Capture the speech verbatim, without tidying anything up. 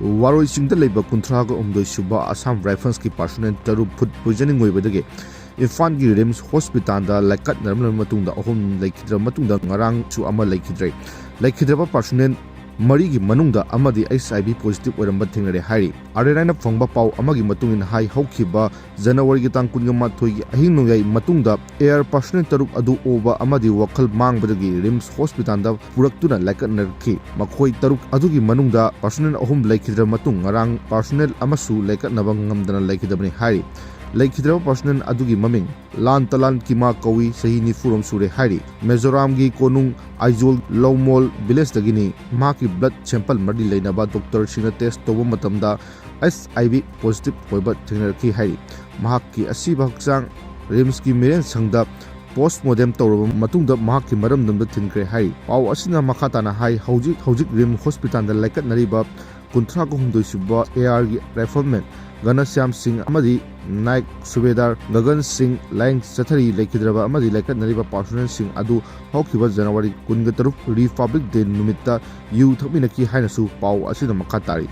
ꯋꯥꯔꯣꯏ ꯆꯤꯡꯗ ꯂꯩꯕ ꯀꯨꯟꯊ꯭ꯔꯥꯒ ꯍꯨꯝꯗꯣꯏ ꯁꯨꯕ Assam Riflesꯀꯤ personnel ꯇꯔꯨꯛ food poisoningꯒꯤ ꯑꯣꯏꯕꯗꯒꯤ ꯏꯝꯐꯥꯜꯒꯤ RIMS hospitalꯗ ꯂꯥꯏꯀꯠꯅꯔꯝꯂꯕ ꯃꯇꯨꯡꯗ ꯑꯍꯨꯝ ꯂꯩꯈꯤꯗ꯭ꯔꯕ ꯃꯇꯨꯡꯗ ꯉꯔꯥꯡꯁꯨ ꯑꯃ ꯂꯩꯈꯤꯗ꯭ꯔꯦ꯫ ꯂꯩꯈꯤꯗ꯭ꯔꯕ personnel ꯃꯔꯤꯒꯤ ꯃꯅꯨꯡꯗ ꯑꯃꯗꯤ HIV positive ꯑꯣꯏꯔꯝꯕ ꯊꯦꯡꯅꯔꯦ ꯍꯥꯏꯔꯤ꯫ RNIꯅ ꯐꯪꯕ ꯄꯥꯎ ꯑꯃꯒꯤ ꯃꯇꯨꯡ ꯏꯟꯅ ꯍꯥꯏ, ꯍꯧꯈꯤꯕ Januaryꯒꯤ ꯇꯥꯡ ꯀꯨꯟꯒ ꯃꯥꯊꯣꯏꯒꯤ ꯑꯍꯤꯡ ꯅꯣꯡꯌꯥꯏ ꯃꯇꯨꯡꯗ AR personnel ꯇꯔꯨꯛ ꯑꯗꯨ ꯑꯣꯕ ꯑꯃꯗꯤ ꯋꯥꯈꯜ ꯃꯥꯡꯕꯗꯒꯤ RIMS hospitalꯗ ꯄꯨꯔꯛꯇꯨꯅ ꯂꯥꯏꯀꯠꯅꯔꯛꯈꯤ꯫ ꯃꯈꯣꯏ ꯇꯔꯨꯛ ꯑꯗꯨꯒꯤ ꯃꯅꯨꯡꯗ personnel ꯑꯍꯨꯝ ꯂꯩꯈꯤꯗ꯭ꯔꯕ ꯃꯇꯨꯡ ꯉꯔꯥꯡ personnel ꯑꯃꯁꯨ ꯂꯥꯏꯀꯠꯅꯕ ꯉꯝꯗꯅ ꯂꯩꯈꯤꯗꯕꯅꯤ ꯍꯥꯏꯔꯤ꯫ ꯂꯩꯈꯤꯗ꯭ꯔꯕ personnel ꯑꯗꯨꯒꯤ ꯃꯃꯤꯡ ꯂꯥꯟ ꯇꯂꯥꯟ ꯀꯤꯃꯥ ꯀꯧꯏ, ꯆꯍꯤ ꯅꯤꯐꯨꯔꯣꯝ ꯁꯨꯔꯦ ꯍꯥꯏꯔꯤ꯫ ꯃꯤꯖꯣꯔꯥꯝꯒꯤ ꯀꯣꯅꯨꯡ ꯑꯥꯏꯖꯣꯜ ꯂꯧꯃꯣꯜ villageꯇꯒꯤꯅꯤ꯫ ꯃꯍꯥꯛꯀꯤ blood sample ꯃꯔꯤ ꯂꯩꯅꯕ doctorꯁꯤꯡꯅ test ꯇꯧꯕ ꯃꯇꯝꯗ HIV positive ꯑꯣꯏꯕ ꯊꯦꯡꯅꯔꯛꯈꯤ ꯍꯥꯏꯔꯤ꯫ ꯃꯍꯥꯛꯀꯤ ꯑꯁꯤꯕ ꯍꯛꯆꯥꯡ RIMSꯀꯤ ꯃꯤꯔꯦꯟ ꯁꯪꯗ postmortem ꯇꯧꯔꯕ ꯃꯇꯨꯡꯗ ꯃꯍꯥꯛꯀꯤ ꯃꯔꯝꯗꯝꯗ ꯊꯤꯟꯈ꯭ꯔꯦ ꯍꯥꯏꯔꯤ꯫ ꯄꯥꯎ ꯑꯁꯤꯅ ꯃꯈꯥ ꯇꯥꯅ ꯍꯥꯏ, ꯍꯧꯖꯤꯛ ꯍꯧꯖꯤꯛ RIMS hospitalꯗ ꯂꯥꯏꯀꯠꯅꯔꯤꯕ ꯀꯨꯟꯊ꯭ꯔꯥꯒ ꯍꯨꯝꯗꯣꯏ ꯁꯨꯕ ARꯒꯤ rifleman ꯘꯅꯁ꯭ꯌꯥꯝ ꯁꯤꯡ ꯑꯃꯗꯤ ꯅꯥꯏꯛ ꯁꯨꯕꯦꯗꯥꯔ ꯒꯒꯟ ꯁꯤꯡ ꯂꯥꯌꯦꯡ ꯆꯠꯊꯔꯤ꯫ ꯂꯩꯈꯤꯗ꯭ꯔꯕ ꯑꯃꯗꯤ ꯂꯥꯏꯀꯠꯅꯔꯤꯕ personnelꯁꯤꯡ ꯑꯗꯨ ꯍꯧꯈꯤꯕ January ꯀꯨꯟꯒ ꯇꯔꯨꯛ Republic Day ꯅꯨꯃꯤꯠꯇ ꯌꯨ ꯊꯛꯃꯤꯟꯅꯈꯤ ꯍꯥꯏꯅꯁꯨ ꯄꯥꯎ ꯑꯁꯤꯗ ꯃꯈꯥ ꯇꯥꯔꯤ꯫